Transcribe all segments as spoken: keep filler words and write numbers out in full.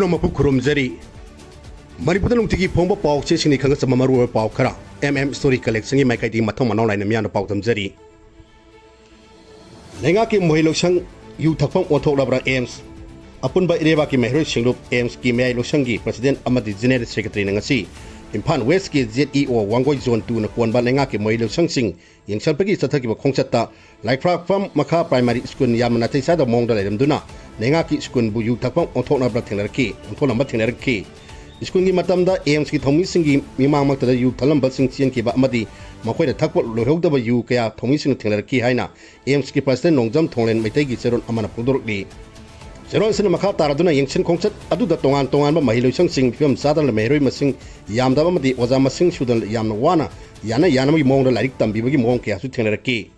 ꯃꯄꯨ ꯈꯨꯔꯨꯝꯖꯔꯤ꯫ ꯃꯅꯤꯄꯨꯔꯗ ꯅꯨꯡꯇꯤꯒꯤ ꯐꯣꯡꯕ ꯄꯥꯎ ꯆꯦꯁꯤꯡꯒꯤ ꯈꯪꯒ ꯆꯝꯕ ꯃꯔꯨꯑꯣꯏꯕ ꯄꯥꯎ ꯈꯔ, M M Story Collectionꯒꯤ ꯃꯥꯏꯀꯩꯗꯒꯤ ꯃꯊꯪ ꯃꯅꯥꯎ ꯅꯥꯏꯅ ꯃꯤꯌꯥꯝꯗ ꯄꯥꯎ ꯗꯝꯖꯔꯤ꯫ ꯂꯩꯉꯥꯛꯀꯤ ꯃꯍꯩ ꯂꯣꯏꯁꯪ ꯌꯨ ꯊꯛꯐꯝ ꯑꯣꯟꯊꯣꯛꯂꯕ꯭ꯔꯥ? AIIMS꯫ ꯑꯄꯨꯟꯕ ꯏꯔꯩꯕꯥꯛꯀꯤ ꯃꯍꯩꯔꯣꯏ ꯁꯤꯡꯂꯨꯞ, AIIMSꯀꯤ ꯃꯌꯥꯏ ꯂꯣꯏꯁꯪꯒꯤ President ꯑꯃꯗꯤ General Secretaryꯅ ꯉꯁꯤ ꯏꯝꯐꯥꯜ Westꯀꯤ ZEO ꯋꯥꯡꯒꯣꯏ Zone twoꯅ ꯀꯣꯟꯕ ꯂꯩꯉꯥꯛꯀꯤ ꯃꯍꯩ ꯂꯣꯏꯁꯪꯁꯤꯡ ꯌꯦꯡꯁꯤꯟꯕꯒꯤ ꯆꯠꯊꯈꯤꯕ ꯈꯣꯡꯆꯠꯇ ꯂꯥꯏꯐ꯭ꯔꯥꯛꯐꯝ ꯃꯈꯥ Primary School ꯌꯥꯝꯅ ꯅꯥꯇꯩ ꯆꯥꯗꯕ ꯃꯑꯣꯡꯗ ꯂꯩꯔꯝꯗꯨꯅ ꯂꯩꯉꯥꯛꯀꯤ schoolꯕꯨ ꯌꯨ ꯊꯛꯐꯝ ꯑꯣꯟꯊꯣꯛꯅꯕ ꯊꯦꯡꯅꯔꯛꯈꯤ, ꯑꯣꯟꯊꯣꯛꯂꯝꯕ ꯊꯦꯡꯅꯔꯛꯈꯤ꯫ Schoolꯒꯤ ꯃꯇꯝꯗ AIIMSꯀꯤ ꯊꯧꯃꯤꯁꯤꯡꯒꯤ ꯃꯤꯃꯥꯡꯃꯛꯇꯗ ꯌꯨ ꯊꯛꯂꯝꯕꯁꯤꯡ ꯆꯦꯟꯈꯤꯕ ꯑꯃꯗꯤ ꯃꯈꯣꯏꯅ ꯊꯛꯄ ꯂꯣꯏꯍꯧꯗꯕ ꯌꯨ ꯀꯌꯥ ꯊꯧꯃꯤꯁꯤꯡꯅ ꯊꯦꯡꯅꯔꯛꯈꯤ ꯍꯥꯏꯅ AIIMSꯀꯤ President ꯅꯣꯡꯖꯝ ꯊꯣꯡꯂꯦꯟ ꯃꯩꯇꯩꯒꯤ ꯆꯦꯔꯣꯜ ꯑꯃꯅ ꯐꯣꯡꯗꯣꯔꯛꯂꯤ꯫ ꯆꯦꯔꯣꯜ ꯑꯁꯤꯅ ꯃꯈꯥ ꯇꯥꯔꯗꯨꯅ ꯌꯦꯡꯁꯤꯟ ꯈꯣꯡꯆꯠ ꯑꯗꯨꯗ ꯇꯣꯉꯥꯟ ꯇꯣꯉꯥꯟꯕ ꯃꯍꯩ ꯂꯣꯏꯁꯪꯁꯤꯡ, ꯐꯤꯕꯝ ꯆꯥꯗꯅ ꯃꯍꯩꯔꯣꯏ ꯃꯁꯤꯡ ꯌꯥꯝꯗꯕ ꯑꯃꯗꯤ ꯑꯣꯖꯥ ꯃꯁꯤꯡ ꯁꯨꯗꯅ ꯌꯥꯝꯅ ꯋꯥꯅ ꯌꯥꯅ ꯌꯥꯅꯕꯒꯤ ꯃꯑꯣꯡꯗ ꯂꯥꯏꯔꯤꯛ ꯇꯝꯕꯤꯕꯒꯤ ꯃꯑꯣꯡ ꯀꯌꯥꯁꯨ ꯊꯦꯡꯅꯔꯛꯈꯤ꯫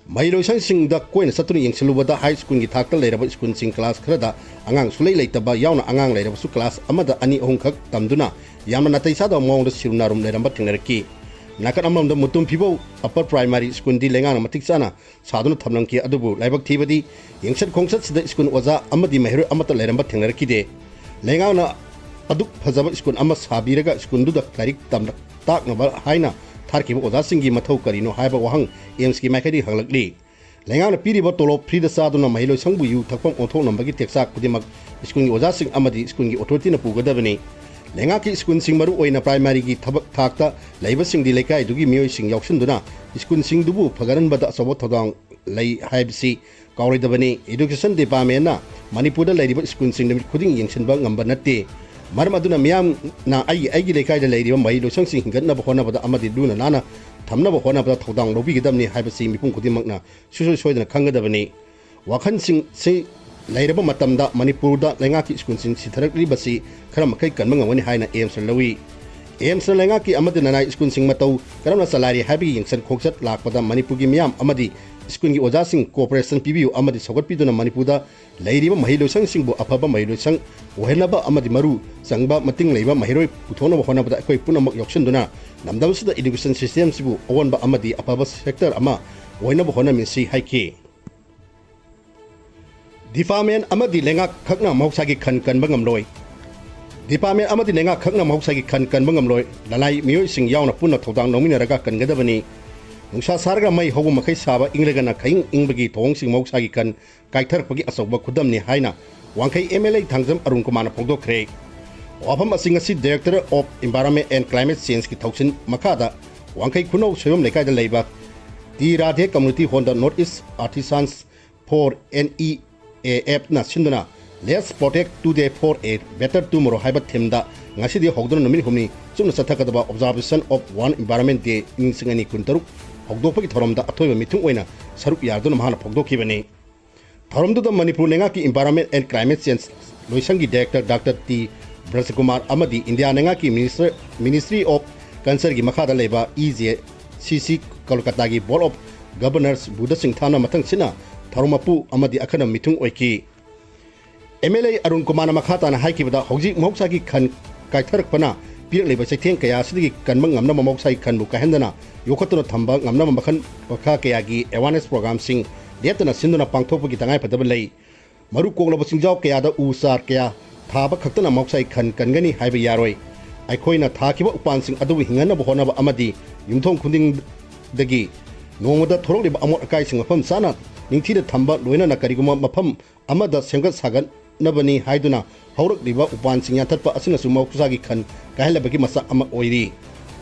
ꯃꯍꯩ ꯂꯣꯏꯁꯪꯁꯤꯡꯗ ꯀꯣꯏꯅ ꯆꯠꯇꯨꯅ ꯌꯦꯡꯁꯤꯜꯂꯨꯕꯗ high schoolꯒꯤ ꯊꯥꯛꯇ ꯂꯩꯔꯕ schoolꯁꯤꯡ class ꯈꯔꯗ ꯑꯉꯥꯡ ꯁꯨꯛꯂꯩ ꯂꯩꯇꯕ ꯌꯥꯎꯅ ꯑꯉꯥꯡ ꯂꯩꯔꯕꯁꯨ class ꯑꯃꯗ ꯑꯅꯤ ꯑꯍꯨꯝꯈꯛ ꯇꯝꯗꯨꯅ ꯌꯥꯝꯅ ꯅꯥꯇꯩ ꯆꯥꯗꯕ ꯃꯑꯣꯡꯗ ꯁꯤꯔꯨꯝ ꯅꯥꯔꯨꯝ ꯂꯩꯔꯝꯕ ꯊꯦꯡꯅꯔꯛꯈꯤ꯫ ꯅꯥꯀꯟ ꯑꯃꯔꯣꯝꯗ ꯃꯨꯇꯨꯝ ꯐꯤꯕꯧ Upper Primary Schoolꯗꯤ ꯂꯩꯉꯥꯛꯅ ꯃꯇꯤꯛ ꯆꯥꯅ ꯁꯥꯗꯨꯅ ꯊꯝꯂꯝꯈꯤ꯫ ꯑꯗꯨꯕꯨ ꯂꯥꯏꯕꯛ ꯊꯤꯕꯗꯤ ꯌꯦꯡꯁꯠ ꯈꯣꯡꯆꯠꯁꯤꯗ school ꯑꯣꯖꯥ ꯑꯃꯗꯤ ꯃꯍꯩꯔꯣꯏ ꯑꯃꯠꯇ ꯂꯩꯔꯝꯕ ꯊꯦꯡꯅꯔꯛꯈꯤꯗꯦ꯫ ꯂꯩꯉꯥꯛꯅ ꯑꯗꯨꯛ ꯐꯖꯕ school ꯑꯃ ꯁꯥꯕꯤꯔꯒ schoolꯗꯨꯗ ꯂꯥꯏꯔꯤꯛ ꯇꯝ-, ꯇꯥꯛꯅꯕ ꯍꯥꯏꯅ ꯊꯥꯔꯛꯈꯤꯕ ꯑꯣꯖꯥꯁꯤꯡꯒꯤ ꯃꯊꯧ ꯀꯔꯤꯅꯣ ꯍꯥꯏꯕ ꯋꯥꯍꯪ AIIMSꯀꯤ ꯃꯥꯏꯀꯩꯗꯒꯤ ꯍꯪꯂꯛꯂꯤ꯫ ꯂꯩꯉꯥꯛꯅ ꯄꯤꯔꯤꯕ ꯇꯣꯂꯣꯞ freeꯗ ꯆꯥꯗꯨꯅ ꯃꯍꯩꯂꯣꯏꯁꯪꯕꯨ ꯌꯨ ꯊꯛꯐꯝ ꯑꯣꯟꯊꯣꯛꯅꯕꯒꯤ ꯇꯦꯛꯆꯥꯛ ꯈꯨꯗꯤꯡꯃꯛ schoolꯒꯤ ꯑꯣꯖꯥꯁꯤꯡ ꯑꯃꯗꯤ schoolꯒꯤ authorityꯅ ꯄꯨꯒꯗꯕꯅꯤ꯫ ꯂꯩꯉꯥꯛꯀꯤ schoolꯁꯤꯡ, ꯃꯔꯨ ꯑꯣꯏꯅ primaryꯒꯤ ꯊꯕꯛ ꯊꯥꯛꯇ ꯂꯩꯕꯁꯤꯡꯗꯤ ꯂꯩꯀꯥꯏꯗꯨꯒꯤ ꯃꯤꯑꯣꯏꯁꯤꯡ ꯌꯥꯎꯁꯤꯟꯗꯨꯅ schoolꯁꯤꯡꯗꯨꯕꯨ ꯐꯒꯠꯍꯟꯕꯗ ꯑꯆꯧꯕ ꯊꯧꯗꯥꯡ ꯂꯩ ꯍꯥꯏꯕꯁꯤ ꯀꯥꯎꯔꯣꯏꯗꯕꯅꯤ꯫ Education Departmentꯅ ꯃꯅꯤꯄꯨꯔꯗ ꯂꯩꯔꯤꯕ schoolꯁꯤꯡ ꯅꯨꯃꯤꯠ ꯈꯨꯗꯤꯡꯒꯤ ꯌꯦꯡꯁꯤꯟꯕ ꯉꯝꯕ ꯅꯠꯇꯦ꯫ ꯃꯔꯝ ꯑꯗꯨꯅ ꯃꯤꯌꯥꯝꯅ ꯑꯩꯒꯤ, ꯑꯩꯒꯤ ꯂꯩꯀꯥꯏꯗ ꯂꯩꯔꯤꯕ ꯃꯍꯩꯂꯣꯏꯁꯪꯁꯤꯡ ꯍꯤꯡꯒꯠꯅꯕ ꯍꯣꯠꯅꯕꯗ ꯑꯃꯗꯤ ꯂꯨꯅ ꯅꯥꯟꯅ ꯊꯝꯅꯕ ꯍꯣꯠꯅꯕꯗ ꯊꯧꯗꯥꯡ ꯂꯧꯕꯤꯒꯗꯕꯅꯤ ꯍꯥꯏꯕꯁꯤ ꯃꯤꯄꯨꯝ ꯈꯨꯗꯤꯡꯃꯛꯅ ꯁꯨꯡꯁꯣꯏ ꯁꯣꯏꯗꯅ ꯈꯪꯒꯗꯕꯅꯤ꯫ ꯋꯥꯈꯜꯁꯤꯡꯁꯤ ꯂꯩꯔꯕ ꯃꯇꯝꯗ ꯃꯅꯤꯄꯨꯔꯗ ꯂꯩꯉꯥꯛꯀꯤ schoolꯁꯤꯡ ꯁꯤꯊꯔꯛꯂꯤꯕꯁꯤ ꯈꯔ ꯃꯈꯩ ꯀꯟꯕ ꯉꯝꯒꯅꯤ ꯍꯥꯏꯅ AIIMSꯅ ꯂꯧꯏ꯫ AIIMSꯅ ꯂꯩꯉꯥꯛꯀꯤ ꯑꯃꯗꯤ ꯅꯅꯥꯏ schoolꯁꯤꯡ ꯃꯇꯧ ꯀꯔꯝꯅ ꯆꯂꯥꯏꯔꯤ ꯍꯥꯏꯕꯒꯤ ꯌꯦꯡꯁꯟ ꯈꯣꯡꯆꯠ ꯂꯥꯛꯄꯗ ꯃꯅꯤꯄꯨꯔꯒꯤ ꯃꯤꯌꯥꯝ ꯑꯃꯗꯤ schoolꯒꯤ ꯑꯣꯖꯥꯁꯤꯡ cooperation ꯄꯤꯕꯤꯌꯨ ꯑꯃꯗꯤ ꯁꯧꯒꯠꯄꯤꯗꯨꯅ ꯃꯅꯤꯄꯨꯔꯗ ꯂꯩꯔꯤꯕ ꯃꯍꯩꯂꯣꯏꯁꯪꯁꯤꯡꯕꯨ ꯑꯐꯕ ꯃꯍꯩꯂꯣꯏꯁꯪ ꯑꯣꯏꯍꯟꯅꯕ ꯑꯃꯗꯤ ꯃꯔꯨ ꯆꯪꯕ ꯃꯇꯤꯡ ꯂꯩꯕ ꯃꯍꯩꯔꯣꯏ ꯄꯨꯊꯣꯛꯅꯕ ꯍꯣꯠꯅꯕꯗ ꯑꯩꯈꯣꯏ ꯄꯨꯝꯅꯃꯛ ꯌꯥꯎꯁꯤꯟꯗꯨꯅ ꯂꯝꯗꯝꯁꯤꯗ education systemꯁꯤꯕꯨ ꯑꯑꯣꯟꯕ ꯑꯃꯗꯤ ꯑꯐꯕ sector ꯑꯃ ꯑꯣꯏꯅꯕ ꯍꯣꯠꯅꯃꯤꯟꯅꯁꯤ ꯍꯥꯏꯈꯤ꯫ Department ꯑꯃꯗꯤ ꯂꯩꯉꯥꯛ ꯈꯛꯅ ꯃꯍꯧꯁꯥꯒꯤ ꯈꯟ ꯀꯟꯕ ꯉꯝꯂꯣꯏ꯫ ꯗꯤꯄꯥꯔꯠꯃꯦꯟ ꯑꯃꯗꯤ ꯂꯩꯉꯥꯛꯈꯛꯅ ꯃꯍꯧꯁꯥꯒꯤ ꯈꯟ ꯀꯟꯕ ꯉꯝꯂꯣꯏ꯫ ꯂꯅꯥꯏ ꯃꯤꯑꯣꯏꯁꯤꯡ ꯌꯥꯎꯅ ꯄꯨꯟꯅ ꯊꯧꯗꯥꯡ ꯂꯧꯃꯤꯟꯅꯔꯒ ꯀꯟꯒꯗꯕꯅꯤ꯫ ꯅꯨꯡꯁꯥ ꯁꯥꯔꯒ ꯃꯩ ꯍꯧꯕ ꯃꯈꯩ ꯁꯥꯕ, ꯏꯪꯂꯒꯅ ꯈꯌꯤꯡ ꯏꯪꯕꯒꯤ ꯊꯧꯑꯣꯡꯁꯤꯡ ꯃꯍꯧꯁꯥꯒꯤ ꯈꯟ ꯀꯥꯏꯊꯔꯛꯄꯒꯤ ꯑꯆꯧꯕ ꯈꯨꯗꯝꯅꯤ ꯍꯥꯏꯅ ꯋꯥꯡꯈꯩ M L A Thangjam Arun ꯀꯨꯃꯥꯔꯅ ꯐꯣꯡꯗꯣꯛꯈ꯭ꯔꯦ꯫ ꯋꯥꯐꯝ ꯑꯁꯤ ꯉꯁꯤ Director of Environment and Climate Changeꯀꯤ ꯊꯧꯁꯤꯜ ꯃꯈꯥꯗ ꯋꯥꯡꯈꯩ ꯈꯨꯅꯧ ꯁꯣꯏꯕꯝ ꯂꯩꯀꯥꯏꯗ ꯂꯩꯕ ꯇꯤ ꯔꯥꯙꯦ Community Hallꯗ North East Artisans for N E A Fꯅ ꯁꯤꯟꯗꯨꯅ Let's Protect Today for a Better Tomorrow ꯍꯥꯏꯕ themeꯗ ꯉꯁꯤꯗꯤ ꯍꯧꯗꯨꯅ ꯅꯨꯃꯤꯠ ꯍꯨꯝꯅꯤ ꯆꯨꯞꯅ ꯆꯠꯊꯒꯗꯕ Observation of One Environment Day ꯏꯪ ꯂꯤꯁꯤꯡ ꯑꯅꯤ ꯀꯨꯟꯇꯔꯨꯛ ꯍꯧꯗꯣꯛꯄꯒꯤ ꯊꯧꯔꯝꯗ ꯑꯊꯣꯏꯕ ꯃꯤꯊꯨꯡ ꯑꯣꯏꯅ ꯁꯔꯨꯛ ꯌꯥꯗꯨꯅ ꯃꯍꯥꯛꯅ ꯐꯣꯡꯗꯣꯛꯈꯤꯕꯅꯤ꯫ ꯊꯧꯔꯝꯗꯨꯗ ꯃꯅꯤꯄꯨꯔ ꯂꯩꯉꯥꯛꯀꯤ Environment and Climate Change ꯂꯣꯏꯁꯪꯒꯤ Director Doctor ꯇꯤ ꯕ꯭ꯔꯖꯀꯨꯃꯥꯔ ꯑꯃꯗꯤ ꯏꯟꯗꯤꯌꯥ ꯂꯩꯉꯥꯛꯀꯤ Minister, Ministry of Cultureꯒꯤ ꯃꯈꯥꯗ ꯂꯩꯕ E J C C ꯀꯣꯜꯀꯇꯥꯒꯤ Board of Governors Buddha ꯁꯤꯡꯊꯥꯅ ꯃꯊꯪꯁꯤꯠꯅ ꯊꯧꯔꯝ ꯃꯄꯨ ꯑꯃꯗꯤ ꯑꯈꯟꯅꯕ ꯃꯤꯊꯨꯡ ꯑꯣꯏꯈꯤ꯫ ꯑꯦꯝ ꯑꯦꯜ ꯑꯦ ꯑꯔꯨꯟ ꯀꯨꯃꯥꯔꯅ ꯃꯈꯥ ꯇꯥꯅ ꯍꯥꯏꯈꯤꯕꯗ, ꯍꯧꯖꯤꯛ ꯃꯍꯧꯁꯥꯒꯤ ꯈꯟ ꯀꯥꯏꯊꯔꯛꯄꯅ ꯄꯤꯔꯛꯂꯤꯕ ꯆꯩꯊꯦꯡ ꯀꯌꯥ ꯑꯁꯤꯗꯒꯤ ꯀꯟꯕ ꯉꯝꯅꯕ, ꯃꯍꯧꯁꯥꯒꯤ ꯈꯟꯕꯨ ꯀꯥꯏꯍꯟꯗꯅ ꯌꯣꯛꯈꯠꯇꯨꯅ ꯊꯝꯕ ꯉꯝꯅꯕ ꯃꯈꯜ ꯃꯈꯥ ꯀꯌꯥꯒꯤ awareness programꯁꯤꯡ ꯂꯦꯞꯇꯅ ꯁꯤꯟꯗꯨꯅ ꯄꯥꯡꯊꯣꯛꯄꯒꯤ ꯇꯉꯥꯏꯐꯗꯕ ꯂꯩ꯫ ꯃꯔꯨ ꯀꯣꯛꯂꯕ ꯆꯤꯡꯖꯥꯎ ꯀꯌꯥꯗ ꯎ ꯆꯥꯔ ꯀꯌꯥ ꯊꯥꯕ ꯈꯛꯇꯅ ꯃꯍꯧꯁꯥꯒꯤ ꯈꯟ ꯀꯟꯒꯅꯤ ꯍꯥꯏꯕ ꯌꯥꯔꯣꯏ꯫ ꯑꯩꯈꯣꯏꯅ ꯊꯥꯈꯤꯕ ꯎꯄꯥꯟꯁꯤꯡ ꯑꯗꯨꯕꯨ ꯍꯤꯡꯍꯟꯅꯕ ꯍꯣꯠꯅꯕ ꯑꯃꯗꯤ ꯌꯨꯝꯊꯣꯡ ꯈꯨꯗꯤꯡꯗꯒꯤ ꯅꯣꯡꯃꯗ ꯊꯣꯔꯛꯂꯤꯕ ꯑꯃꯣꯠ ꯑꯀꯥꯏꯁꯤꯡ ꯃꯐꯝ ꯆꯥꯅ ꯅꯤꯡꯊꯤꯅ ꯊꯝꯕ, ꯂꯣꯏꯅꯅ ꯀꯔꯤꯒꯨꯝꯕ ꯃꯐꯝ ꯑꯃꯗ ꯁꯦꯝꯒꯠ ꯁꯥꯒꯠꯅꯕꯅꯤ ꯍꯥꯏꯗꯨꯅ ꯍꯧꯔꯛꯂꯤꯕ ꯎꯄꯥꯟꯁꯤꯡ ꯌꯥꯟꯊꯠꯄ ꯑꯁꯤꯅꯁꯨ ꯃꯍꯧꯁꯥꯒꯤ ꯈꯟ ꯀꯥꯏꯍꯜꯂꯕꯒꯤ ꯃꯆꯥꯛ ꯑꯃ ꯑꯣꯏꯔꯤ꯫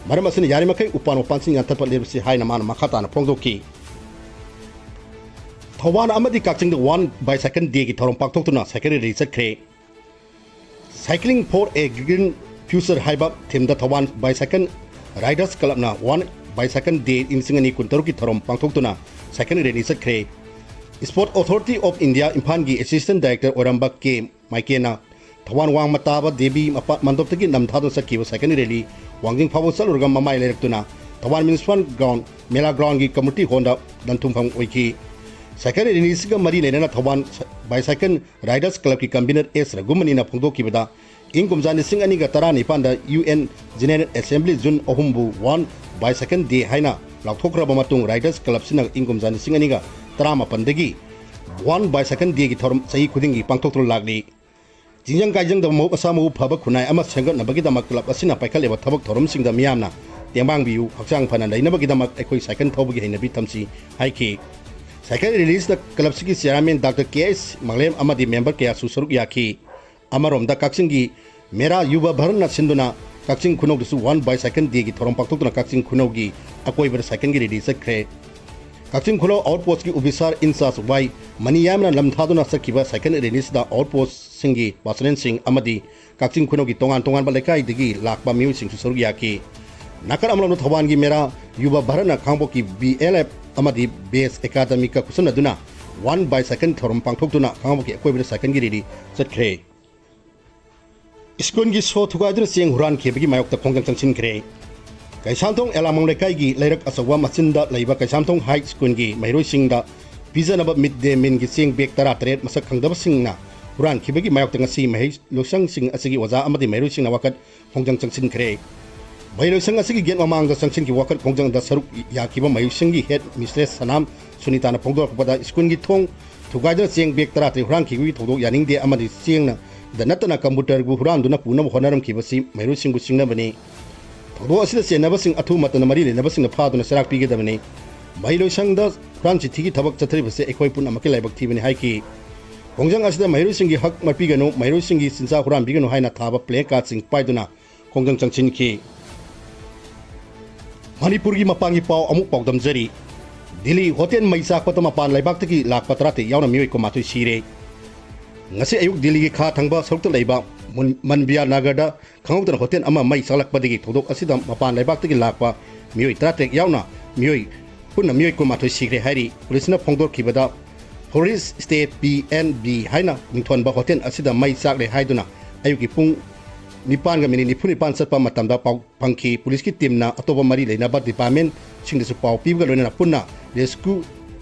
ꯃꯔꯝ ꯑꯁꯤꯅ ꯌꯥꯔꯤꯃꯈꯩ ꯎꯄꯥꯟ ꯋꯥꯄꯥꯟꯁꯤꯡ ꯌꯥꯟꯊꯠꯄ ꯂꯦꯞꯁꯤ ꯍꯥꯏꯅ ꯃꯥꯅ ꯃꯈꯥ ꯇꯥꯅ ꯐꯣꯡꯗꯣꯛꯈꯤ꯫ ꯊꯧꯕꯥꯜ ꯑꯃꯗꯤ ꯀꯛꯆꯤꯡꯗ One Bicycle Dayꯒꯤ ꯊꯧꯔꯝ ꯄꯥꯡꯊꯣꯛꯇꯨꯅ cycle rally ꯆꯠꯈ꯭ꯔꯦ꯫ Cycling for a Green Future ꯍꯥꯏꯕ themeꯗ Thoubal Bicycle Riders Clubꯅ One Bicycle Day ꯏꯪ ꯂꯤꯁꯤꯡ ꯑꯅꯤ ꯀꯨꯟꯇꯔꯨꯛꯀꯤ ꯊꯧꯔꯝ ꯄꯥꯡꯊꯣꯛꯇꯨꯅ cycle rally ꯆꯠꯈ꯭ꯔꯦ꯫ Sport Authority of India ꯏꯝꯐꯥꯜꯒꯤ Assistant Director ꯑꯣꯏꯔꯝꯕ ꯀꯦ ꯃꯥꯏꯀꯦꯟꯅ ꯊꯧꯕꯥꯜ ꯋꯥꯡꯃ ꯇꯥꯕ ꯗꯦꯕꯤ ꯃꯄꯥ-, ꯃꯟꯗꯞꯇꯒꯤ ꯅꯝꯊꯥꯗꯨꯅ ꯆꯠꯈꯤꯕ cycle rally ꯋꯥꯡꯖꯤꯡ ꯐꯥꯎꯕ ꯆꯠꯂꯨꯔꯒ ꯃꯃꯥꯏ ꯂꯩꯔꯛꯇꯨꯅ ꯊꯧꯕꯥꯜ Municipal Ground, ꯃꯦꯂꯥ groundꯒꯤ community hallꯗ ꯂꯟꯊꯨꯡꯐꯝ ꯑꯣꯏꯈꯤ꯫ Cycle rallyꯁꯤꯒ ꯃꯔꯤ ꯂꯩꯅꯅ ꯊꯧꯕꯥꯜ Bicycle Riders Clubꯀꯤ convener ꯑꯦꯁ ꯔꯘꯨꯃꯅꯤꯅ ꯐꯣꯡꯗꯣꯛꯈꯤꯕꯗ, ꯏꯪ ꯀꯨꯝꯖꯥ ꯂꯤꯁꯤꯡ ꯑꯅꯤꯒ ꯇꯔꯥꯅꯤꯄꯥꯟꯗ U N General Assembly June ꯑꯍꯨꯝꯕꯨ One Bicycle Day ꯍꯥꯏꯅ ꯂꯥꯎꯊꯣꯛꯈ꯭ꯔꯕ ꯃꯇꯨꯡ, Riders Clubꯁꯤꯅ ꯏꯪ ꯀꯨꯝꯖꯥ ꯂꯤꯁꯤꯡ ꯑꯅꯤꯒ ꯇꯔꯥꯃꯥꯄꯟꯗꯒꯤ One Bicycle Dayꯒꯤ ꯊꯧꯔꯝ ꯆꯍꯤ ꯈꯨꯗꯤꯡꯒꯤ ꯄꯥꯡꯊꯣꯛꯇꯨꯅ ꯂꯥꯛꯂꯤ꯫ ꯆꯤꯡꯖꯪ ꯀꯥꯏꯖꯪꯗꯕ ꯃꯍꯨꯠ ꯃꯁꯥ ꯃꯎ ꯐꯕ ꯈꯨꯟꯅꯥꯏ ꯑꯃ ꯁꯦꯝꯒꯠꯅꯕꯒꯤꯗꯃꯛ ꯀ꯭ꯂꯕ ꯑꯁꯤꯅ ꯄꯥꯏꯈꯠꯂꯤꯕ ꯊꯕꯛ ꯊꯧꯔꯝꯁꯤꯡꯗ ꯃꯤꯌꯥꯝꯅ ꯇꯦꯡꯕꯥꯡꯕꯤꯌꯨ, ꯍꯛꯆꯥꯡ ꯐꯅ ꯂꯩꯅꯕꯒꯤꯗꯃꯛ ꯑꯩꯈꯣꯏ ꯁꯥꯏꯀꯜ ꯊꯧꯕꯒꯤ ꯍꯩꯅꯕꯤ ꯊꯝꯁꯤ ꯍꯥꯏꯈꯤ꯫ ꯁꯥꯏꯀꯜ ꯔꯦꯂꯤꯁꯤꯗ ꯀ꯭ꯂꯕꯁꯤꯒꯤ ꯆꯤꯌꯥꯔꯃꯦꯟ ꯗꯥꯛꯇꯔ ꯀꯦ ꯑꯦꯁ ꯃꯥꯡꯂꯦꯝ ꯑꯃꯗꯤ ꯃꯦꯝꯕꯔ ꯀꯌꯥꯁꯨ ꯁꯔꯨꯛ ꯌꯥꯈꯤ꯫ ꯑꯃꯔꯣꯝꯗ ꯀꯛꯆꯤꯡꯒꯤ ꯃꯦꯔꯥ ꯌꯨꯕ ꯚꯥꯔꯠꯅ ꯁꯤꯟꯗꯨꯅ ꯀꯛꯆꯤꯡ ꯈꯨꯅꯧꯗꯁꯨ ꯋꯥꯟ ꯕꯥꯏꯁꯥꯏꯀꯜ ꯗꯦꯒꯤ ꯊꯧꯔꯝ ꯄꯥꯡꯊꯣꯛꯇꯨꯅ ꯀꯛꯆꯤꯡ ꯈꯨꯅꯧꯒꯤ ꯑꯀꯣꯏꯕꯗ ꯁꯥꯏꯀꯜꯒꯤ ꯔꯦꯂꯤ ꯆꯠꯈ꯭ꯔꯦ꯫ ꯀꯛꯆꯤꯡ ꯈꯨꯅꯧ ꯑꯥꯎꯠꯄꯣꯁꯀꯤ ꯑꯣꯐꯤꯁꯥꯔ ꯏꯟꯆꯥꯔꯖ ꯋꯥꯏ ꯃꯅꯤꯌꯥꯝꯅ ꯂꯝ ꯊꯥꯗꯨꯅ ꯆꯠꯈꯤꯕ ꯁꯥꯏꯀꯜ ꯔꯦꯂꯤꯁꯤꯗ ꯑꯥꯎꯠꯄꯣꯁꯁꯤꯡꯒꯤ ꯄꯥꯔꯁꯅꯦꯜꯁꯤꯡ ꯑꯃꯗꯤ ꯀꯛꯆꯤꯡ ꯈꯨꯅꯧꯒꯤ ꯇꯣꯉꯥꯟ ꯇꯣꯉꯥꯟꯕ ꯂꯩꯀꯥꯏꯗꯒꯤ ꯂꯥꯛꯄ ꯃꯤꯑꯣꯏꯁꯤꯡꯁꯨ ꯁꯔꯨꯛ ꯌꯥꯈꯤ꯫ ꯅꯥꯀꯜ ꯑꯃꯔꯣꯝꯗ ꯊꯧꯕꯥꯜꯒꯤ ꯃꯦꯔꯥ ꯌꯨꯕ ꯚꯥꯔꯠꯅ ꯈꯥꯡꯄꯣꯛꯀꯤ ꯕꯤ ꯑꯦꯜ ꯑꯦꯐ ꯑꯃꯗꯤ ꯕꯦꯁ ꯑꯦꯀꯥꯗꯃꯤꯒ ꯈꯨꯠꯁꯝꯅꯗꯨꯅ ꯋꯥꯟ ꯕꯥꯏꯁꯥꯏꯀꯜ ꯊꯧꯔꯝ ꯄꯥꯡꯊꯣꯛꯇꯨꯅ ꯈꯥꯡꯄꯣꯛꯀꯤ ꯑꯀꯣꯏꯕꯗ ꯁꯥꯏꯀꯜꯒꯤ ꯔꯦꯂꯤ ꯆꯠꯈ꯭ꯔꯦ꯫ ꯁ꯭ꯀꯨꯜꯒꯤ ꯁꯣ ꯊꯨꯒꯥꯏꯗꯨꯅ ꯆꯦꯡ ꯍꯨꯔꯥꯟꯈꯤꯕꯒꯤ ꯃꯥꯌꯣꯛꯇ ꯈꯣꯡꯖꯪ ꯆꯪꯁꯤꯟꯈ꯭ꯔꯦ꯫ ꯀꯩꯁꯥꯝꯊꯣꯡ ꯑꯦꯂꯥꯃꯪ ꯂꯩꯀꯥꯏꯒꯤ ꯂꯩꯔꯛ ꯑꯆꯧꯕ ꯃꯆꯤꯟꯗ ꯂꯩꯕ ꯀꯩꯁꯥꯝꯊꯣꯡ ꯍꯥꯏ ꯁ꯭ꯀꯨꯜꯒꯤ ꯃꯍꯩꯔꯣꯏꯁꯤꯡꯗ ꯄꯤꯖꯅꯕ ꯃꯤꯗ ꯗꯦ ꯃꯤꯜꯒꯤ ꯆꯦꯡ ꯕꯦꯒ ꯇꯔꯥꯇꯔꯦꯠ ꯃꯁꯛ ꯈꯪꯗꯕꯁꯤꯡꯅ ꯍꯨꯔꯥꯟꯈꯤꯕꯒꯤ ꯃꯥꯌꯣꯛꯇ ꯉꯁꯤ ꯃꯍꯩ ꯂꯣꯏꯁꯪꯁꯤꯡ ꯑꯁꯤꯒꯤ ꯑꯣꯖꯥ ꯑꯃꯗꯤ ꯃꯍꯩꯔꯣꯏꯁꯤꯡꯅ ꯋꯥꯀꯠ ꯈꯣꯡꯖꯪ ꯆꯪꯁꯤꯟꯈ꯭ꯔꯦ꯫ ꯃꯍꯩ ꯂꯣꯏꯁꯪ ꯑꯁꯤꯒꯤ ꯒꯦꯠ ꯃꯃꯥꯡꯗ ꯆꯪꯁꯤꯟꯈꯤꯕ ꯋꯥꯀꯠ ꯈꯣꯡꯖꯪꯗ ꯁꯔꯨꯛ ꯌꯥꯈꯤꯕ ꯃꯍꯩꯁꯪꯒꯤ ꯍꯦꯗ ꯃꯤꯁꯇ꯭ꯔꯦꯁ ꯁꯅꯥꯝ ꯁꯨꯅꯤꯇꯥꯅ ꯐꯣꯡꯗꯣꯔꯛꯄꯗ, ꯁ꯭ꯀꯨꯜꯒꯤ ꯊꯣꯡ ꯊꯨꯒꯥꯏꯗꯨꯅ ꯆꯦꯡ ꯕꯦꯒ ꯇꯔꯥꯇꯔꯦꯠ ꯍꯨꯔꯥꯟꯈꯤꯕꯒꯤ ꯊꯧꯗꯣꯛ ꯌꯥꯅꯤꯡꯗꯦ ꯑꯃꯗꯤ ꯆꯦꯡꯅꯗ ꯅꯠꯇꯅ ꯀꯝꯄ꯭ꯌꯨꯇꯔꯕꯨ ꯍꯨꯔꯥꯟꯗꯨꯅ ꯄꯨꯅꯕ ꯍꯣꯠꯅꯔꯝꯈꯤꯕꯁꯤ ꯃꯍꯩꯔꯣꯏꯁꯤꯡꯕꯨ ꯁꯤꯡꯅꯕꯅꯤ꯫ ꯊꯧꯗꯣꯛ ꯑꯁꯤꯗ ꯆꯦꯟꯅꯕꯁꯤꯡ ꯑꯊꯨꯕ ꯃꯇꯝꯗ ꯃꯔꯤ ꯂꯩꯅꯕꯁꯤꯡꯅ ꯐꯥꯗꯨꯅ ꯆꯩꯔꯥꯛ ꯄꯤꯒꯗꯕꯅꯤ꯫ ꯃꯍꯩ ꯂꯣꯏꯁꯪꯗ ꯍꯨꯔꯥꯟ ꯆꯤꯊꯤꯒꯤ ꯊꯕꯛ ꯆꯠꯊꯔꯤꯕꯁꯦ ꯑꯩꯈꯣꯏ ꯄꯨꯝꯅꯃꯛꯀꯤ ꯂꯥꯏꯕꯛ ꯊꯤꯕꯅꯤ ꯍꯥꯏꯈꯤ꯫ ꯈꯣꯡꯖꯪ ꯑꯁꯤꯗ ꯃꯍꯩꯔꯣꯏꯁꯤꯡꯒꯤ ꯍꯛ ꯃꯠꯄꯤꯒꯅꯨ, ꯃꯍꯩꯔꯣꯏꯁꯤꯡꯒꯤ ꯆꯤꯟꯖꯥꯛ ꯍꯨꯔꯥꯟꯕꯤꯒꯅꯨ ꯍꯥꯏꯅ ꯊꯥꯕ ꯄ꯭ꯂꯦ ꯀꯥꯔꯗꯁꯤꯡ ꯄꯥꯏꯗꯨꯅ ꯈꯣꯡꯖꯪ ꯆꯪꯁꯤꯟꯈꯤ꯫ ꯃꯅꯤꯄꯨꯔꯒꯤ ꯃꯄꯥꯟꯒꯤ ꯄꯥꯎ ꯑꯃꯨꯛ ꯄꯥꯎꯗꯝꯖꯔꯤ꯫ ꯗꯤꯜꯂꯤ ꯍꯣꯇꯦꯜ ꯃꯩ ꯆꯥꯛꯄꯗ ꯃꯄꯥꯟ ꯂꯩꯕꯥꯛꯇꯒꯤ ꯂꯥꯛꯄ ꯇꯔꯥꯇꯔꯦꯠ ꯌꯥꯎꯅ ꯃꯤꯑꯣꯏ ꯀꯨꯟꯃꯥꯊꯣꯏ ꯁꯤꯔꯦ꯫ ꯉꯁꯤ ꯑꯌꯨꯛ ꯗꯤꯜꯂꯤꯒꯤ ꯈꯥ ꯊꯪꯕ ꯁꯔꯨꯛꯇ ꯂꯩꯕ ꯃꯨꯟ-, ꯃꯟꯕꯤꯌꯥ ꯅꯒꯔꯗ ꯈꯪꯍꯧꯗꯅ ꯍꯣꯇꯦꯜ ꯑꯃ ꯃꯩ ꯆꯥꯛꯂꯛꯄꯗꯒꯤ ꯊꯧꯗꯣꯛ ꯑꯁꯤꯗ ꯃꯄꯥꯟ ꯂꯩꯕꯥꯛꯇꯒꯤ ꯂꯥꯛꯄ ꯃꯤꯑꯣꯏ ꯇꯔꯥꯇꯔꯦꯠ ꯌꯥꯎꯅ ꯃꯤꯑꯣꯏ ꯄꯨꯟꯅ ꯃꯤꯑꯣꯏ ꯀꯨꯟꯃꯥꯊꯣꯏ ꯁꯤꯈ꯭ꯔꯦ ꯍꯥꯏꯔꯤ꯫ ꯄꯨꯂꯤꯁꯅ ꯐꯣꯡꯗꯣꯛꯈꯤꯕꯗ, forest stay P N B ꯍꯥꯏꯅ ꯃꯤꯡꯊꯣꯟꯕ ꯍꯣꯇꯦꯜ ꯑꯁꯤꯗ ꯃꯩ ꯆꯥꯛꯂꯦ ꯍꯥꯏꯗꯨꯅ ꯑꯌꯨꯛꯀꯤ ꯄꯨꯡ ꯅꯤꯄꯥꯟꯒ ꯃꯤꯅꯤꯠ ꯅꯤꯐꯨ ꯅꯤꯄꯥꯟ ꯆꯠꯄ ꯃꯇꯝꯗ ꯄꯥꯎ ꯐꯪꯈꯤ꯫ ꯄꯨꯂꯤꯁꯀꯤ ꯇꯤꯝꯅ ꯑꯇꯣꯞꯄ ꯃꯔꯤ ꯂꯩꯅꯕ ꯗꯤꯄꯥꯔꯠꯃꯦꯟꯁꯤꯡꯗꯁꯨ ꯄꯥꯎ ꯄꯤꯕꯒ ꯂꯣꯏꯅꯅ ꯄꯨꯟꯅ ꯔꯦꯁꯀ꯭ꯌꯨ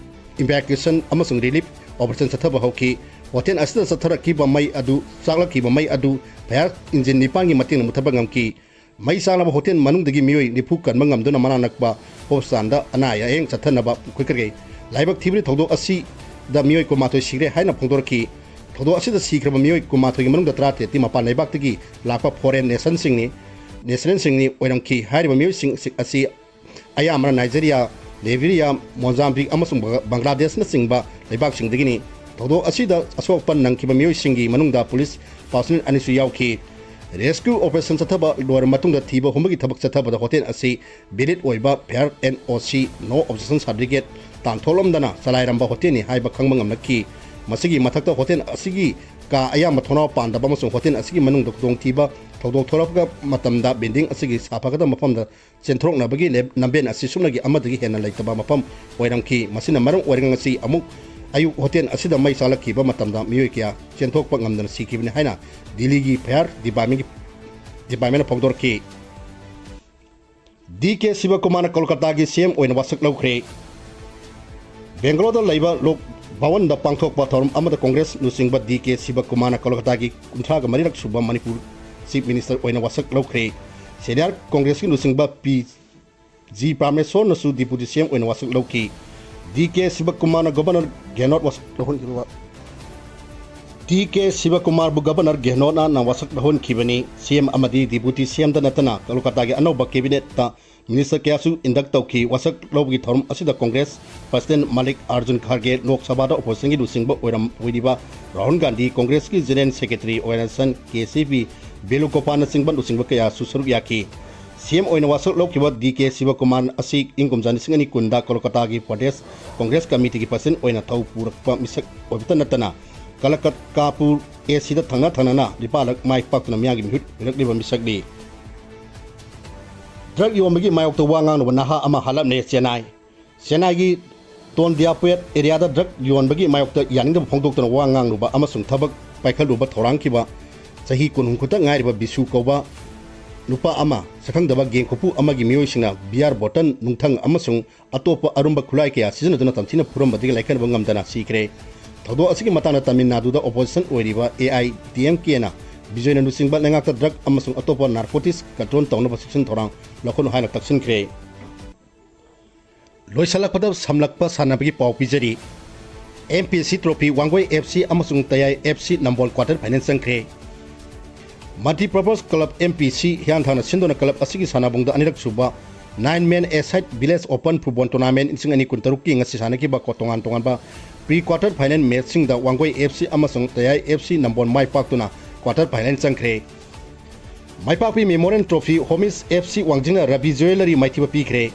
ꯏꯚꯥꯀ꯭ꯌꯨꯑꯦꯁꯟ ꯑꯃꯁꯨꯡ ꯔꯤꯂꯤꯐ ꯑꯣꯄꯔꯦꯁꯟ ꯆꯠꯊꯕ ꯍꯧꯈꯤ꯫ ꯍꯣꯇꯦꯜ ꯑꯁꯤꯗ ꯆꯠꯊꯔꯛꯈꯤꯕ ꯃꯩ ꯑꯗꯨ, ꯆꯥꯛꯂꯛꯈꯤꯕ ꯃꯩ ꯑꯗꯨ ꯐꯥꯌꯔ ꯏꯟꯖꯤꯟ ꯅꯤꯄꯥꯟꯒꯤ ꯃꯇꯦꯡꯅ ꯃꯨꯊꯠꯄ ꯉꯝꯈꯤ꯫ ꯃꯩ ꯆꯥꯛꯂꯕ ꯍꯣꯇꯦꯜ ꯃꯅꯨꯡꯗꯒꯤ ꯃꯤꯑꯣꯏ ꯅꯤꯐꯨ ꯀꯟꯕ ꯉꯝꯗꯨꯅ ꯃꯅꯥꯛ ꯅꯛꯄ ꯍꯣꯁꯄꯤꯇꯥꯜꯗ ꯑꯅꯥ ꯑꯌꯦꯛ ꯆꯠꯊꯅꯕ ꯄꯨꯈꯠꯈ꯭ꯔꯦ꯫ ꯂꯥꯏꯕꯛ ꯊꯤꯕꯗꯤ ꯊꯧꯗꯣꯛ ꯑꯁꯤꯗ ꯃꯤꯑꯣꯏ ꯀꯨꯟꯃꯥꯊꯣꯏ ꯁꯤꯈ꯭ꯔꯦ ꯍꯥꯏꯅ ꯐꯣꯡꯗꯣꯔꯛꯈꯤ꯫ ꯊꯧꯗꯣꯛ ꯑꯁꯤꯗ ꯁꯤꯈ꯭ꯔꯕ ꯃꯤꯑꯣꯏ ꯀꯨꯟꯃꯥꯊꯣꯏꯒꯤ ꯃꯅꯨꯡꯗ ꯇꯔꯥꯇꯔꯦꯠꯇꯤ ꯃꯄꯥꯟ ꯂꯩꯕꯥꯛꯇꯒꯤ ꯂꯥꯛꯄ foreign nationꯁꯤꯡꯅꯤ, nationꯁꯤꯡꯅꯤ ꯑꯣꯏꯔꯝꯈꯤ꯫ ꯍꯥꯏꯔꯤꯕ ꯃꯤꯑꯣꯏꯁꯤꯡ ꯑꯁꯤ ꯑꯌꯥꯝꯕꯅ ꯅꯥꯏꯖꯦꯔꯤꯌꯥ, ꯂꯥꯏꯕꯦꯔꯤꯌꯥ, ꯃꯣꯖꯥꯝꯕꯤꯛ ꯑꯃꯁꯨꯡ ꯕꯪꯒ꯭ꯂꯥꯗꯦꯁꯅꯆꯤꯡꯕ ꯂꯩꯕꯥꯛꯁꯤꯡꯗꯒꯤꯅꯤ꯫ ꯊꯧꯗꯣꯛ ꯑꯁꯤꯗ ꯑꯁꯣꯛ ꯑꯄꯟ ꯅꯪꯈꯤꯕ ꯃꯤꯑꯣꯏꯁꯤꯡꯒꯤ ꯃꯅꯨꯡꯗ ꯄꯨꯂꯤꯁ personnel ꯑꯅꯤꯁꯨ ꯌꯥꯎꯈꯤ꯫ Rescue operation ꯆꯠꯊꯕ ꯂꯣꯏꯔꯕ ꯃꯇꯨꯡꯗ ꯊꯤꯕ ꯍꯨꯝꯕꯒꯤ ꯊꯕꯛ ꯆꯠꯊꯕꯗ ꯍꯣꯇꯦꯜ ꯑꯁꯤ valid ꯑꯣꯏꯕ fire and O C, no objection certificate, ꯇꯥꯟꯊꯣꯛꯂꯝꯗꯅ ꯆꯂꯥꯏꯔꯝꯕ ꯍꯣꯇꯦꯜꯅꯤ ꯍꯥꯏꯕ ꯈꯪꯕ ꯉꯝꯂꯛꯈꯤ꯫ ꯃꯁꯤꯒꯤ ꯃꯊꯛꯇ ꯍꯣꯇꯦꯜ ꯑꯁꯤꯒꯤ ꯀꯥ ꯑꯌꯥꯝꯕ ꯊꯣꯡꯅꯥꯎ ꯄꯥꯟꯗꯕ ꯑꯃꯁꯨꯡ ꯍꯣꯇꯦꯜ ꯑꯁꯤꯒꯤ ꯃꯅꯨꯡꯗ ꯈꯨꯗꯣꯡꯊꯤꯕ ꯊꯧꯗꯣꯛ ꯊꯣꯛꯂꯛꯄ ꯃꯇꯝꯗ building ꯑꯁꯤꯒꯤ ꯁꯥꯐꯒꯗꯕ ꯃꯐꯝꯗ ꯆꯦꯟꯊꯣꯔꯛꯅꯕꯒꯤ ꯂꯦꯝ-, ꯂꯝꯕꯦꯟ ꯑꯁꯤ ꯁꯨꯞꯅꯒꯤ ꯑꯃꯗꯒꯤ ꯍꯦꯟꯅ ꯂꯩꯇꯕ ꯃꯐꯝ ꯑꯣꯏꯔꯝꯈꯤ꯫ ꯃꯁꯤꯅ ꯃꯔꯝ ꯑꯣꯏꯔꯒ ꯉꯁꯤ ꯑꯃꯨꯛ ꯑꯌꯨꯛ ꯍꯣꯇꯦꯜ ꯑꯁꯤꯗ ꯃꯩ ꯆꯥꯛꯂꯛꯈꯤꯕ ꯃꯇꯝꯗ ꯃꯤꯑꯣꯏ ꯀꯌꯥ ꯆꯦꯟꯊꯣꯛꯄ ꯉꯝꯗꯅ ꯁꯤꯈꯤꯕꯅꯤ ꯍꯥꯏꯅ ꯗꯤꯜꯂꯤꯒꯤ fire departmentꯒꯤ, departmentꯅ ꯐꯣꯡꯗꯣꯔꯛꯈꯤ꯫ D K ꯁꯤꯕꯀꯨꯃꯥꯔꯅ ꯀꯣꯜꯀꯇꯥꯒꯤ C M ꯑꯣꯏꯅ ꯋꯥꯁꯛ ꯂꯧꯈ꯭ꯔꯦ꯫ ꯕꯦꯡꯒꯂꯣꯔꯗ ꯂꯩꯕ ꯂꯣꯛ ꯚꯋꯟꯗ ꯄꯥꯡꯊꯣꯛꯄ ꯊꯧꯔꯝ ꯑꯃꯗ ꯀꯣꯡꯒ꯭ꯔꯦꯁ ꯂꯨꯆꯤꯡꯕ ꯗꯤ ꯀꯦ ꯁꯤꯕꯀꯨꯃꯥꯔꯅ ꯀꯣꯜꯀꯇꯥꯒꯤ ꯀꯨꯟꯊ꯭ꯔꯥꯒ ꯃꯔꯤꯔꯛ ꯁꯨꯕ ꯃꯅꯤꯄꯨꯔ Chief Minister ꯑꯣꯏꯅ ꯋꯥꯁꯛ ꯂꯧꯈ꯭ꯔꯦ꯫ Senior ꯀꯣꯡꯒ꯭ꯔꯦꯁꯀꯤ ꯂꯨꯆꯤꯡꯕ ꯄꯤ ꯖꯤ ꯄ꯭ꯔꯥꯃꯦꯁꯣꯔꯅꯁꯨ Deputy C M ꯑꯣꯏꯅ ꯋꯥꯁꯛ ꯂꯧꯈꯤ꯫ ꯗꯤ ꯀꯦ ꯁꯤꯕꯀꯨꯃꯥꯔꯅ ꯒꯣꯚꯔꯅꯔ ꯒꯦꯍꯂꯣꯠ ꯋꯥꯁꯛ ꯂꯧꯍꯟꯈꯤꯕ꯫ ꯗꯤ ꯀꯦ ꯁꯤꯕꯀꯨꯃꯥꯔꯕꯨ ꯒꯣꯚꯔꯅꯔ ꯒꯦꯍꯂꯣꯠꯅ ꯋꯥꯁꯛ ꯂꯧꯍꯟꯈꯤꯕꯅꯤ꯫ C M ꯑꯃꯗꯤ Deputy C Mꯗ ꯅꯠꯇꯅ ꯀꯣꯜꯀꯇꯥꯒꯤ ꯑꯅꯧꯕ cabinetꯇ minister ꯀꯌꯥꯁꯨ induct ꯇꯧꯈꯤ꯫ ꯋꯥꯁꯛ ꯂꯧꯕꯒꯤ ꯊꯧꯔꯝ ꯑꯁꯤꯗ ꯀꯣꯡꯒ꯭ꯔꯦꯁ President ꯃꯜꯂꯤꯛ ꯑꯥꯔꯖꯨꯟ ꯈꯥꯔꯒꯦ, ꯂꯣꯛ ꯁꯚꯥꯗ oppositionꯒꯤ ꯂꯨꯆꯤꯡꯕ ꯑꯣꯏꯔꯝ-, ꯑꯣꯏꯔꯤꯕ Rahul Gandhi, ꯀꯣꯡꯒ꯭ꯔꯦꯁꯀꯤ General Secretary ꯑꯣꯏꯔꯝꯁꯟ K C B ꯕꯦꯅꯨꯒꯣꯄꯥꯜꯅꯆꯤꯡꯕ ꯂꯨꯆꯤꯡꯕ ꯀꯌꯥꯁꯨ ꯁꯔꯨꯛ ꯌꯥꯈꯤ꯫ C M ꯑꯣꯏꯅ ꯋꯥꯁꯛ ꯂꯧꯈꯤꯕ ꯗꯤ ꯀꯦ ꯁꯤꯕꯀꯨꯃꯥꯔ ꯑꯁꯤ ꯏꯪ ꯀꯨꯝꯖꯥ ꯂꯤꯁꯤꯡ ꯑꯅꯤ ꯀꯨꯟꯗ ꯀꯣꯜꯀꯇꯥꯒꯤ ꯄ꯭ꯔꯗꯦꯁ ꯀꯣꯡꯒ꯭ꯔꯦꯁ ꯀꯃꯤꯇꯤꯒꯤ president ꯑꯣꯏꯅ ꯊꯧ ꯄꯨꯔꯛꯄ ꯃꯤꯁꯛ ꯑꯣꯏꯕꯇ ꯅꯠꯇꯅ, ꯀꯂꯀꯠꯀꯥꯄꯨꯔ A Cꯗ ꯊꯪꯅ ꯊꯪꯅꯅ ꯂꯨꯄꯥ ꯂꯥꯈ ꯃꯥꯏ ꯄꯥꯛꯇꯨꯅ ꯃꯤꯌꯥꯝꯒꯤ ꯃꯤꯍꯨꯠ ꯑꯣꯏꯔꯛꯂꯤꯕ ꯃꯤꯁꯛꯅꯤ꯫ Drug ꯌꯣꯟꯕꯒꯤ ꯃꯥꯌꯣꯛꯇ ꯋꯥ ꯉꯥꯡꯅꯕ ꯅꯍꯥ ꯑꯃ ꯍꯥꯠꯂꯝꯂꯦ꯫ ꯆꯦꯟꯅꯥꯏ꯫ ꯆꯦꯟꯅꯥꯏꯒꯤ ꯇꯣꯟꯗꯤꯌꯥꯄꯦꯠ areaꯗ drug ꯌꯣꯟꯕꯒꯤ ꯃꯥꯌꯣꯛꯇ ꯌꯥꯅꯤꯡꯗꯕ ꯐꯣꯡꯗꯣꯛꯇꯨꯅ ꯋꯥ ꯉꯥꯡꯂꯨꯕ ꯑꯃꯁꯨꯡ ꯊꯕꯛ ꯄꯥꯏꯈꯠꯂꯨꯕ ꯊꯧꯔꯥꯡꯈꯤꯕ ꯆꯍꯤ ꯀꯨꯟꯍꯨꯝ ꯈꯛꯇ ꯉꯥꯏꯔꯤꯕ ꯕꯤꯁꯨ ꯀꯧꯕ ꯅꯨꯄꯥ ꯑꯃ ꯁꯛꯈꯪꯗꯕ gang ꯈꯨꯄꯨ ꯑꯃꯒꯤ ꯃꯤꯑꯣꯏꯁꯤꯡꯅ beer bottle, ꯅꯨꯡꯊꯪ ꯑꯃꯁꯨꯡ ꯑꯇꯣꯞꯄ ꯑꯔꯨꯝꯕ ꯈꯨꯠꯂꯥꯏ ꯀꯌꯥ ꯁꯤꯖꯤꯟꯅꯗꯨꯅ ꯇꯝꯊꯤꯅ ꯐꯨꯔꯝꯕꯗꯒꯤ ꯂꯥꯏꯀꯠꯅꯕ ꯉꯝꯗꯅ ꯁꯤꯈ꯭ꯔꯦ꯫ ꯊꯧꯗꯣꯛ ꯑꯁꯤꯒꯤ ꯃꯇꯥꯡꯗ ꯇꯥꯃꯤꯜ ꯅꯥꯗꯨꯗ opposition ꯑꯣꯏꯔꯤꯕ A I D M Kꯅ ꯕꯤꯖꯣꯏꯅ ꯂꯨꯆꯤꯡꯕ ꯂꯩꯉꯥꯛꯇ drug ꯑꯃꯁꯨꯡ ꯑꯇꯣꯞꯄ narcotics control ꯇꯧꯅꯕ ꯆꯦꯛꯁꯤꯟ ꯊꯧꯔꯥꯡ ꯂꯧꯈꯠꯅꯨ ꯍꯥꯏꯅ ꯇꯛꯁꯤꯟꯈ꯭ꯔꯦ꯫ ꯂꯣꯏꯁꯤꯜꯂꯛꯄꯗ ꯁꯝꯂꯛꯄ ꯁꯥꯟꯅꯕꯒꯤ ꯄꯥꯎ ꯄꯤꯖꯔꯤ꯫ ꯑꯦꯝ ꯄꯤ ꯁꯤ ꯇ꯭ꯔꯣꯐꯤ ꯋꯥꯡꯒꯣꯏ ꯑꯦꯐ ꯁꯤ ꯑꯃꯁꯨꯡ ꯇꯌꯥꯏ F C Nambol quarter final ꯆꯪꯈ꯭ꯔꯦ꯫ Multipurpose club M P C ꯍꯤꯌꯥꯡꯊꯥꯡꯅ ꯁꯤꯟꯗꯨꯅ ꯀ꯭ꯂꯕ ꯑꯁꯤꯒꯤ ꯁꯥꯟꯅꯕꯨꯡꯗ ꯑꯅꯤꯔꯛ ꯁꯨꯕ nine men a side village open football tournament ꯂꯤꯁꯤꯡ ꯑꯅꯤ ꯀꯨꯟꯇꯔꯨꯛꯀꯤ ꯉꯁꯤ ꯁꯥꯟꯅꯈꯤꯕ ꯀꯣ-, ꯇꯣꯉꯥꯟ ꯇꯣꯉꯥꯟꯕ ꯄ꯭ꯔꯤ ꯀ꯭ꯋꯥꯇꯔ ꯐꯥꯏꯅꯦꯜ ꯃꯦꯠꯆꯁꯤꯡꯗ ꯋꯥꯡꯒꯣꯏ ꯑꯦꯐ ꯁꯤ ꯑꯃꯁꯨꯡ ꯇꯌꯥꯏ ꯑꯦꯐ ꯁꯤ ꯅꯝꯕꯣꯜ ꯃꯥꯏ ꯄꯥꯛꯇꯨꯅ ꯀ꯭ꯋꯥꯇꯔ ꯐꯥꯏꯅꯦꯜ ꯆꯪꯈ꯭ꯔꯦ꯫ ꯃꯥꯏꯄꯥꯛꯄꯤ ꯃꯦꯃꯣꯔꯤꯌꯦꯜ ꯇ꯭ꯔꯣꯐꯤ ꯍꯣꯃꯤꯁ ꯑꯦꯐ ꯁꯤ ꯋꯥꯡꯖꯤꯡꯅ ꯔꯕꯤ ꯖꯨꯋꯦꯂꯔꯤ ꯃꯥꯏꯊꯤꯕ ꯄꯤꯈ꯭ꯔꯦ꯫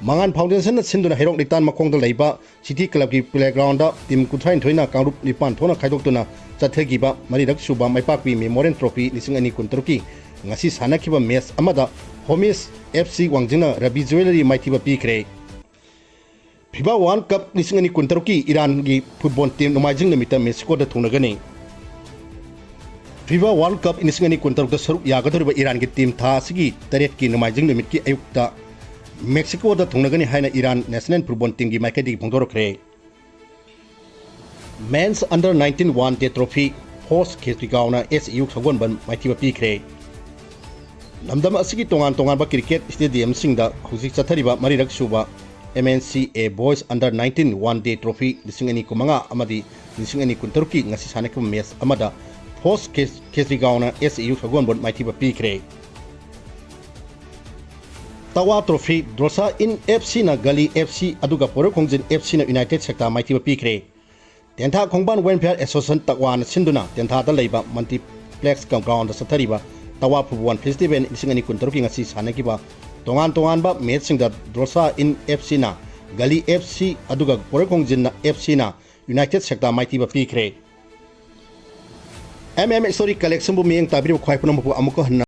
ꯃꯉꯥꯟ ꯐꯥꯎꯟꯗꯦꯁꯟꯅ ꯁꯤꯟꯗꯨꯅ ꯍꯩꯔꯣꯛ ꯅꯤꯇꯥꯟ ꯃꯈꯣꯡꯗ ꯂꯩꯕ ꯁꯤꯇꯤ ꯀ꯭ꯂꯕꯀꯤ ꯄ꯭ꯂꯦꯒ꯭ꯔꯥꯎꯟꯗ ꯇꯤꯝ ꯀꯨꯟꯊ꯭ꯔꯥ ꯅꯤꯊꯣꯏꯅ ꯀꯥꯡꯂꯨꯞ ꯅꯤꯄꯥꯟ ꯊꯣꯛꯅ ꯈꯥꯏꯗꯣꯛꯇꯨꯅ ꯆꯠꯊꯈꯤꯕ ꯃꯔꯤꯔꯛ ꯁꯨꯕ ꯃꯥꯏꯄꯥꯛꯄꯤ ꯃꯦꯃꯣꯔꯤꯌꯦꯜ ꯇ꯭ꯔꯣꯐꯤ ꯂꯤꯁꯤꯡ ꯑꯅꯤ ꯀꯨꯟꯇꯔꯨꯛꯀꯤ ꯉꯁꯤ ꯁꯥꯟꯅꯈꯤꯕ ꯃꯦꯆ ꯑꯃꯗ ꯍꯣꯃꯤꯁ ꯑꯦꯐ ꯁꯤ ꯋꯥꯡꯖꯤꯡꯅ ꯔꯕꯤ ꯖꯨꯋꯦꯂꯔꯤ ꯃꯥꯏꯊꯤꯕ ꯄꯤꯈ꯭ꯔꯦ꯫ ꯐꯤꯐꯥ ꯋꯥꯔꯜ ꯀꯞ ꯂꯤꯁꯤꯡ ꯑꯅꯤ ꯀꯨꯟꯇꯔꯨꯛꯀꯤ ꯏꯔꯥꯟꯒꯤ ꯐꯨꯠꯕꯣꯜ ꯇꯤꯝ ꯅꯣꯡꯃꯥꯏꯖꯤꯡ ꯅꯨꯃꯤꯠꯇ ꯃꯦꯛꯁꯤꯀꯣꯗ ꯊꯨꯡꯅꯒꯅꯤ꯫ ꯐꯤꯐꯥ ꯋꯥꯔꯜ ꯀꯞ ꯂꯤꯁꯤꯡ ꯑꯅꯤ ꯀꯨꯟꯇꯔꯨꯛꯇ ꯁꯔꯨꯛ ꯌꯥꯒꯗꯧꯔꯤꯕ ꯏꯔꯥꯟꯒꯤ ꯇꯤꯝ ꯊꯥ ꯑꯁꯤꯒꯤ ꯇꯔꯦꯠꯀꯤ ꯅꯣꯡꯃꯥꯏꯖꯤꯡ ꯅꯨꯃꯤꯠꯀꯤ ꯑꯌꯨꯛꯇ ꯃꯦꯛꯁꯤꯀꯣꯗ ꯊꯨꯡꯅꯒꯅꯤ ꯍꯥꯏꯅ ꯏꯔꯥꯟ ꯅꯦꯁꯅꯦꯜ ꯐꯨꯠꯕꯣꯜ ꯇꯤꯝꯒꯤ ꯃꯥꯏꯀꯩꯗꯒꯤ ꯐꯣꯡꯗꯣꯔꯛꯈ꯭ꯔꯦ꯫ Men's under nineteen one day trophy ꯍꯣꯁ ꯈꯦꯇ꯭ꯔꯤꯒꯥꯎꯅ ꯑꯦꯁ ꯌꯨ ꯁꯒꯣꯜꯕꯟ ꯃꯥꯏꯊꯤꯕ ꯄꯤꯈ꯭ꯔꯦ꯫ ꯂꯝꯗꯝ ꯑꯁꯤꯒꯤ ꯇꯣꯉꯥꯟ ꯇꯣꯉꯥꯟꯕ ꯀ꯭ꯔꯤꯀꯦꯠ ꯁ꯭ꯇꯦꯗꯤꯌꯝꯁꯤꯡꯗ ꯍꯧꯖꯤꯛ ꯆꯠꯊꯔꯤꯕ ꯃꯔꯤꯔꯛ ꯁꯨꯕ M N C A boys under nineteen one day trophy ꯂꯤꯁꯤꯡ ꯑꯅꯤ ꯀꯨꯟꯃꯉꯥ ꯑꯃꯗꯤ ꯂꯤꯁꯤꯡ ꯑꯅꯤ ꯀꯨꯟꯇꯔꯨꯛꯀꯤ ꯉꯁꯤ ꯁꯥꯟꯅꯈꯤꯕ ꯃꯦꯆ ꯑꯃꯗ ꯍꯣꯁ ꯈꯦ-, ꯈꯦꯇ꯭ꯔꯤꯒꯥꯎꯅ ꯑꯦꯁ ꯌꯨ ꯁꯒꯣꯜꯕꯟ ꯃꯥꯏꯊꯤꯕ ꯄꯤꯈ꯭ꯔꯦ꯫ ꯇꯋꯥ ꯇ꯭ꯔꯣꯐꯤ ꯗ꯭ꯔꯣꯁꯥ ꯏꯟ ꯑꯦꯐ ꯁꯤꯅ ꯒꯂꯤ ꯑꯦꯐ ꯁꯤ ꯑꯗꯨꯒ ꯄꯣꯏꯔꯧꯈꯣꯡꯖꯤꯟ ꯑꯦꯐ ꯁꯤꯅ ꯌꯨꯅꯥꯏꯇꯦꯗ ꯁꯦꯛꯇꯥ ꯃꯥꯏꯊꯤꯕ ꯄꯤꯈ꯭ꯔꯦ꯫ ꯇꯦꯟꯊꯥ ꯈꯣꯡꯕꯥꯟ ꯋꯦꯜꯐꯤꯌꯔ ꯑꯦꯁꯣꯁꯤꯌꯦꯁꯟ ꯇꯛꯋꯥꯅ ꯁꯤꯟꯗꯨꯅ ꯇꯦꯟꯊꯥꯗ ꯂꯩꯕ ꯃꯜꯇꯤꯄ꯭ꯂꯦꯛꯁ ꯒ꯭ꯔꯥꯎꯟꯗ ꯆꯠꯊꯔꯤꯕ ꯇꯋꯥ ꯐꯨꯠꯕꯣꯜ ꯐꯦꯁꯇꯤꯚꯦꯜ ꯂꯤꯁꯤꯡ ꯑꯅꯤ ꯀꯨꯟꯇꯔꯨꯛꯀꯤ ꯉꯁꯤ ꯁꯥꯟꯅꯈꯤꯕ ꯇꯣꯉꯥꯟ ꯇꯣꯉꯥꯟꯕ ꯃꯦꯆꯁꯤꯡꯗ ꯗ꯭ꯔꯣꯁꯥ ꯏꯟ ꯑꯦꯐ ꯁꯤꯅ ꯒꯂꯤ ꯑꯦꯐ ꯁꯤ ꯑꯗꯨꯒ ꯄꯣꯏꯔꯧꯈꯣꯡꯖꯤꯟꯅ ꯑꯦꯐ ꯁꯤꯅ ꯌꯨꯅꯥꯏꯇꯦꯗ ꯁꯦꯛꯇꯥ ꯃꯥꯏꯊꯤꯕ ꯄꯤꯈ꯭ꯔꯦ꯫ ꯑꯦꯝ ꯑꯦꯝ ꯁ꯭ꯇꯣꯔꯤ ꯀꯂꯦꯛꯁꯟꯕꯨ ꯃꯤꯠꯌꯦꯡ ꯇꯥꯕꯤꯔꯤꯕ ꯈ꯭ꯋꯥꯏ ꯄꯨꯝꯅꯃꯛꯄꯨ ꯑꯃꯨꯛꯀ ꯍꯟꯅ